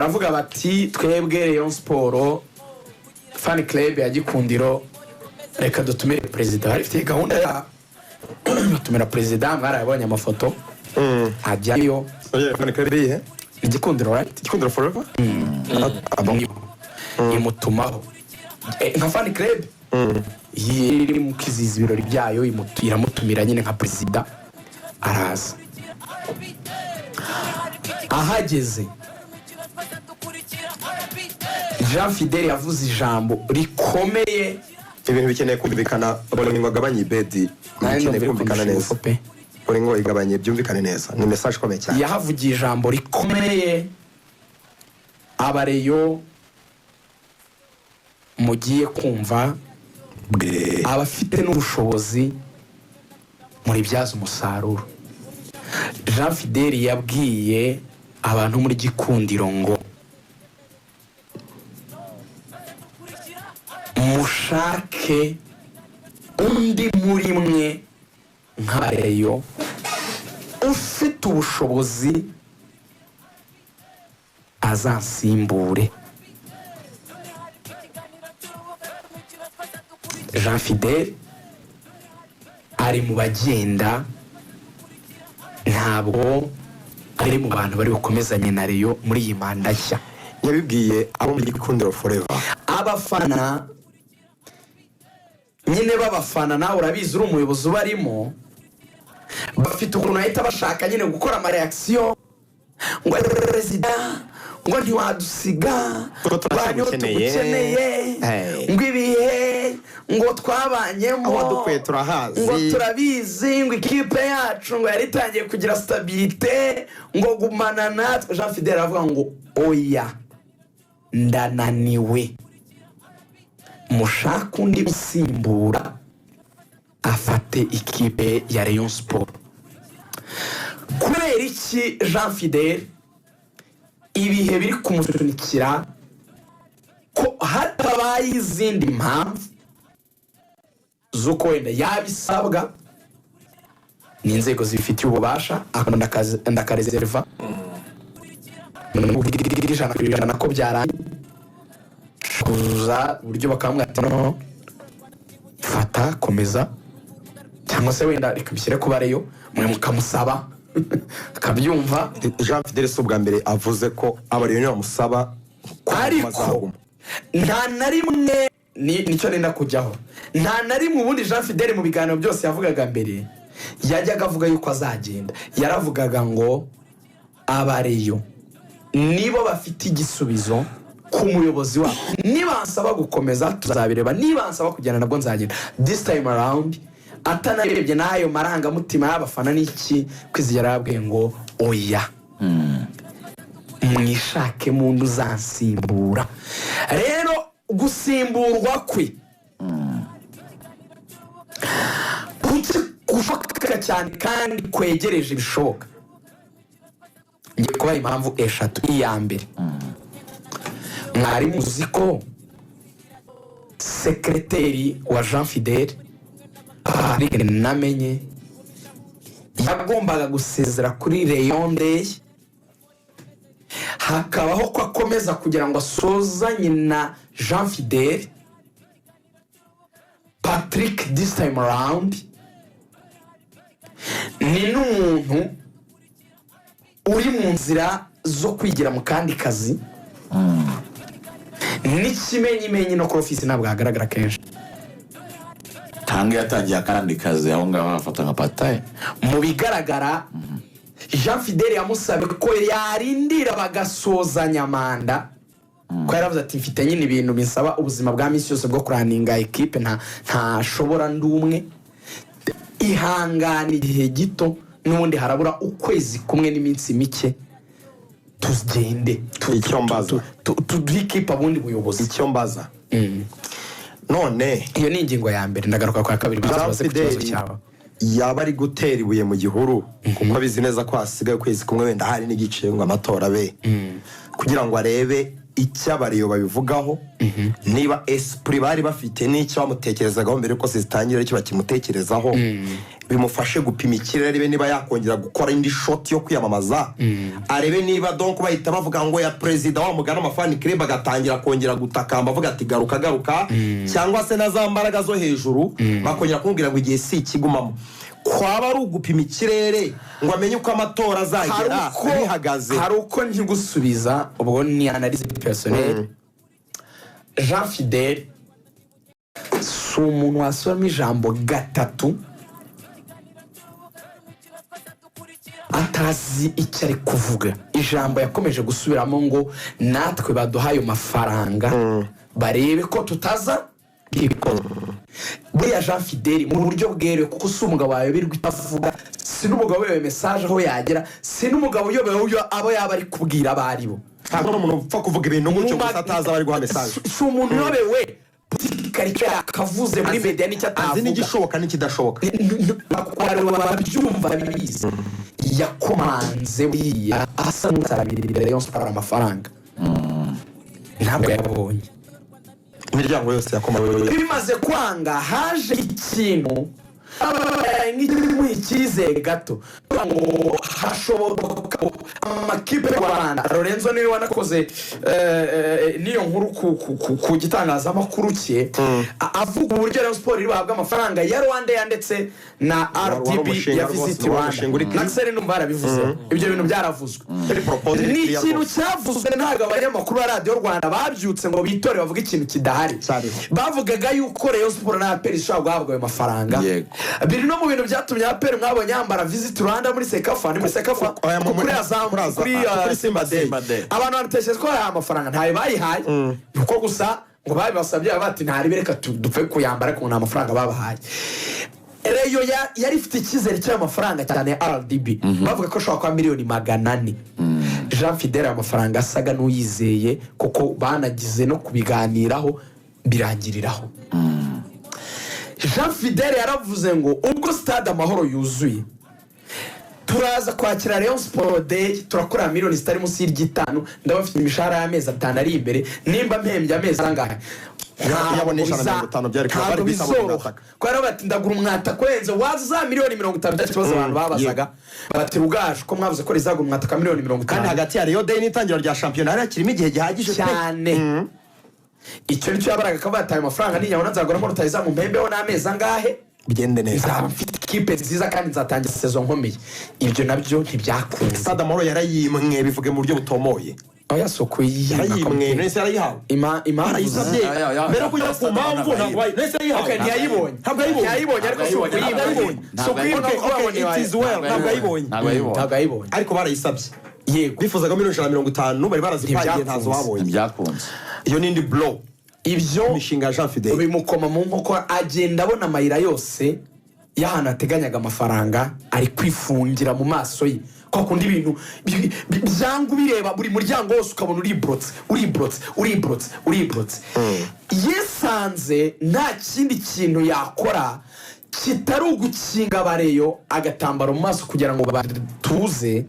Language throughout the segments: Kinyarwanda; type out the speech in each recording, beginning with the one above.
Baravuga bati: "Twebwe Rayon Sport Fan Club ya Gikundiro, reka dutumire perezida." Bari bafite gahunda ya batumira perezida, mwarayabonye amafoto ajyayo. Fan club iyihe? Igikundiro, right? Gikundiro Forever. Imutumaho nka fan club iri mu kwizihiza ibirori byayo, iramutumira nyine nka perezida, araza. Ahageze, Jean Fidele yavuze ijambo rikomeye. Ibintu bikeneye kumvikana. Bolingo agabanye ibedi. Nanjye Bikeneye ndumva kumvikana iri neza. kundusha pe. Bolingo igabanye, byumvikane neza, ni message ikomeye cyane. Yahavugiye ijambo rikomeye: "Abareyo mugiye kumva, abafite n'ubushobozi muribyaza umusaruro." Jean Fidele yabwiye abantu muri Gikundiro ngo: "Mushake undi muri mwe nk'abareyo ufite ubushobozi azansimbure." Jean Fidele ari mu bagenda, ntabwo ari mu bantu bari bukomezanye na Rayon muri iyi manda nshya. Yabibwiye abo muri Gikundiro Forever. Abafana nyine b'abafana, nawe urabizi, uri umuyobozi ubarimo, bafite ukuntu bahita bashaka nyine gukora ama reaction ngo: "Perezida," ngo, "ntiwadusiga." Ngo turacyagukeneye. "Tugukeneye." Hey. Ngo ibihe ngo twabanyemo. Aho wadukuye turahazi. Ngo turabizi, ngo ikipe yacu ngo yari itangiye kugira stabilité, ngo gumana natwe. Jean Fidele aravuga ngo: "Oya, ndananiwe, mushake undi usimbura afate ikipe ya Rayon Sport." Kubera iki Jean Fidele ibihe biri kumusunikira ko hatabaye izindi mpamvu z'uko wenda yabisabwa n'inzego zibifitiye ububasha, ndakarezeriva 100% ko byarangiye kuza uburyo bakamubwira ati: "No fata, komeza," cyangwa se wenda reka bishyire kuba ariyo mwe mukamusaba akabyumva. Jean Fidele si ubwa mbere avuze ko abareyo bamusaba ko Ariko bazaguma. nta na rimwe nicyo nenda kujyaho, nta na rimwe ubundi Jean Fidele mu biganiro byose yavugaga mbere yajyaga avuga yuko azagenda. Yaravugaga ngo abareyo nibo bafite igisubizo ku muyobozi wabo, nibansaba gukomeza tuzabireba, nibansaba kugenda nabwo nzagenda. This time around, atanarebye n'ayo marangamutima y'abafana n'iki, Kwizigera yarabwiye ngo: "Oya, mwishake muntu uzansimbura." Rero gusimburwa kwe kuki gushoboka cyane kandi kwegereje bishoboka? Ngiye kubaha impamvu eshatu. Iya mbere, mwari muzi ko secrétaire wa Jean Fidele, Patrick Namenye, yagombaga gusezera kuri Rayon Day, hakabaho ko akomeza kugira ngo asozanye na Jean Fidele. Patrick this time around ni n'umuntu uri mu nzira zo kwigira mu kandi kazi, n'ikimenyimenyi no kuri ofisi ntabwo hagaragara kenshi. Cyangwa yatangiye akandi kazi aho ngaho afata nka part-time. Mu bigaragara, Jean Fidele yamusabye ko yarindira bagasozanya manda, ko yaravuze ati: "Mfite nyine ibintu bisaba ubuzima bwa minsi yose bwo kuraninga ekipe, ntashobora ndi umwe, ihangane igihe gito, n'ubundi harabura ukwezi kumwe n'iminsi mike, tugende Icyo mbaza. tuduhe ikipe ubundi buyobozi." Icyo mbaza none, Iyo ni ingingo ya mbere, ndagaruka kwa kabiri. Jean Baze ku kibazo Fidele cyabo. yaba ari gutera ibuye mu gihuru, kuko abizi neza ko hasigaye ukwezi kumwe, wenda hari n'igice ngo amatora abe, kugira ngo arebe Icyo abariyo babivugaho, niba esprit bari bafite n'icyo bamutekerezagaho mbere yuko zitangira, icyo bakimutekerezaho, bimufashe gupima ikirere, arebe niba yakongera gukora indi shot yo kwiyamamaza, arebe niba donc bahita bavuga ngo ya perezida wa mugana, ama fan club agatangira kongera gutakamba avuga ati: "Garuka, garuka", cyangwa se na za mbaraga zo hejuru bakongera kumubwira ngo igihe si ikigumamo. Kwaba ari ugupima ikirere ngo amenye uko amatora azagera bihagaze. Hari uko ntigusubiza, ubwo ni analyse personnelle. Jean Fidele si umuntu wasubiramo ijambo gatatu atazi icyo ari kuvuga. Ijambo yakomeje gusubiramo ngo natwe baduha ayo mafaranga barebe ko tutaza ibikoze. Buriya Jean Fidele mu buryo bweruye, kuko si umugabo wayoberwa icyo avuga, si n'umugabo uyobewe message aho yagera, si n'umugabo uyobewe uyo abo yaba ari kubwira abo ari bo. Ntabwo ari umuntu upfa kuvuga ibintu gutyo gusa atazi abari guha message. Si umuntu uyobewe politikari, icyo yakavuze muri media n'icyo Azi atavuga n'igishoboka n'ikidashoboka. Babyumva bizi. Yakomanze buriya asa n'usabirira Rayon Sport amafaranga, ntabwo yabonye. Imiryango yose yakomaga. Bimaze kwanga, haje ikintu nk'ikimuha icyizere gato ngo hashoboka ko amakipe y'u Rwanda. Lorenzo niwe wanakoze n'iyo nkuru ku gitangazamakuru cye, avuga uburyo Rayon Sport iri buhabwe amafaranga ya Rwanda ndetse na Wari RDB umushinga ya rwose, Visit wari Rwanda. umushinga uri clear. Axel numva yarabivuze, ibyo bintu byaravuzwe. Yari proposal Ni clear ikintu rwose. cyavuzwe. Ntabwo abanyamakuru ba Radiyo Rwanda babyutse ngo bitore bavuge ikintu kidahari. Cyariho. Bavugaga yuko Rayon Sport na APR ishobora guhabwa ayo mafaranga. Biri no mu bintu byatumye APR mwabonye yambara Visit Rwanda muri CECAFA, ni muri CECAFA, Oya, kuri Azam, kuri kuri Simba Day. Simba Day. Abantu banatekereza ko hari amafaranga, ntayo bayihaye, kuko gusa ngo babibasabye bati: "Ntaribe, reka dupfe kuyambara", ariko ngo nta mafaranga babahaye. Rayon yari ifite icyizere cy'ayo mafaranga cyane ya RDB, bavuga ko ashobora kuba miliyoni 400. Jean Fidele ayo mafaranga asaga n'uyizeye, kuko banagize no kubiganiraho birangiriraho. Jean Fidele yaravuze ngo ubwo Stade Amahoro yuzuye, turaza kwakira Rayon Sport Day, turakorera miliyoni zitari munsi y'iry'itanu, ndaba mfite imishahara y'amezi 5 ari imbere, nimba mpembye amezi angahe. Yabona 150 byari kuba Ntabwo bari guhita babona bizoroha umwataka. Kubera bati: "Ndagura umwataka urenze waza za miliyoni 50." Byari ikibazo abantu babazaga bati: "Rugaju, ko mwavuze ko rizagura umwataka miliyoni mirongo Kandi itanu hagati ya Rayon Day n'itangira rya shampiyona hari hakirimo igihe gihagije pe. Cyane. Icyo nicyo yabaraga, akavuga ati: "Ayo mafaranga ninyabona nzaguramo rutayizamu, mpembeho n'amezi angahe, bigende neza, nzaba mfite ikipe nziza kandi nzatangira saison nkomeye." Ibyo nabyo ntibyakunze. Stade Amahoro yarayimwe, bivuge mu buryo butomoye. Oya, si ukuyimwa. Yarayimwe, none se yarayihawe? Impamvu Barayisabye. Ya, Mbere yo kujya ku Stade mpamvu, Amahoro. ntabwo none se yarayihawe? Okay, ntiyayibonye. Ntabwo yayibonye. Ntiyayibonye, ariko si Ntabwo ukuyimwa. yayibonye. Si ukuyimwa, Okay, kuko okay, babonye it is well, ntabwo yayibonye. Ntabwo yayibonye. Ntabwo yayibonye. Ariko barayisabye. Yego. Bifuzaga miliyoni 150, bari barazipangiye, ntazo Ntibyakunze. babonye. Ntibyakunze. Iyo ni indi blow Ibyo imishinga ya Jean Fidele. bimukoma mu nkokora, agenda abona amayira yose y'ahantu ateganyaga amafaranga ari kwifungira mu maso ye, kwa kundi ibintu byanga ubireba, buri muryango wose ukabona uriborotse, uriborotse, uriborotse, uriborotse. Yisanze nta kindi kintu yakora kitari ugukinga abareyo agatambaro mu maso kugira ngo batuze,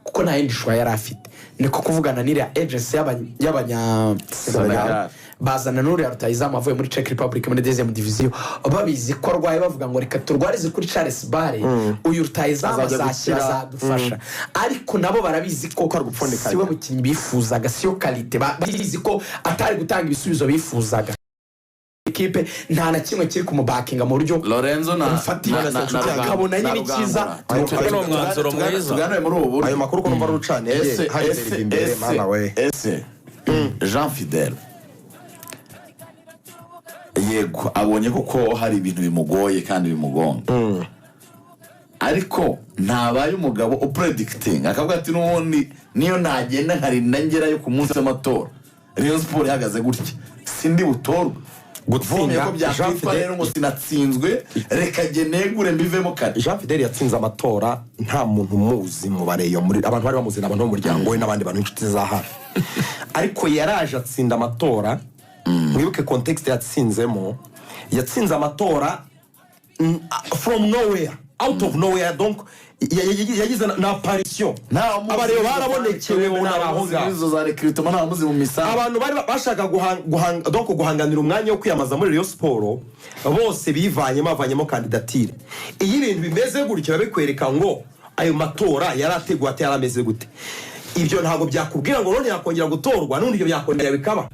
kuko nta yindi choix yari afite. Niko kuvugana n'iriya agency y'abanya Senegal. bazana n'uriya rutayizamu avuye muri Czech Republic muri deuxième division, babizi ko arwaye, bavuga ngo reka turwarize kuri Charles Bare, uyu rutayizamu Azajya azakira, gukira. azadufasha. Ariko nabo barabizi ko Ko ari gupfundikanya. si we mukinnyi bifuzaga, siyo qualité. Babizi ko atari gutanga ibisubizo bifuzaga. Ikipe nta na kimwe kiri kumubakinga mu buryo Lorenzo na bufatika, akabona na nyine icyiza. Rugangura. Ni umwanzuro mwiza. Tuganire muri ubu buryo. Ayo makuru ko numva ari urucantege, Ese hari ese imbere imbere ese mana we. Ese Jean Fidele, yego, abonye koko hari ibintu bimugoye kandi bimugonga, ariko ntabaye umugabo upredictinga akavuga ati: "N'ubundi niyo nagenda nkarinda ngerayo ku munsi w'amatora, Rayon Sport ihagaze gutya, sindi butorwe." Gutsinda Vomye ko Jean byakwitwa rero ngo sinatsinzwe, reka jye negure mbivemo kare. Jean Fidele yatsinze amatora nta muntu umuzi mu bareyo. Muri abantu bari bamuzi ni abantu b'umuryango we n'abandi bantu b'inshuti za hafi, ariko yaraje atsinda amatora. Mwibuke context yatsinzemo. Yatsinze amatora from nowhere, out of nowhere. Donc Yagize na apparition. Nta muzi. Abareba barabonekewe, ubona ari aho ngaho. Izo za recrutement, nta muzi mu misanzu. Abantu bari bashaka donc guhanganira umwanya wo kwiyamamaza muri Rayon Sport bose bivanyemo, bavanyemo kandidatire. Iyo ibintu bimeze gutyo, biba bikwereka ngo ayo matora yari ateguwe ate, yari ameze gute. Ibyo ntabwo byakubwira ngo none yakongera gutorwa, n'ubundi ibyo byakongera bikaba.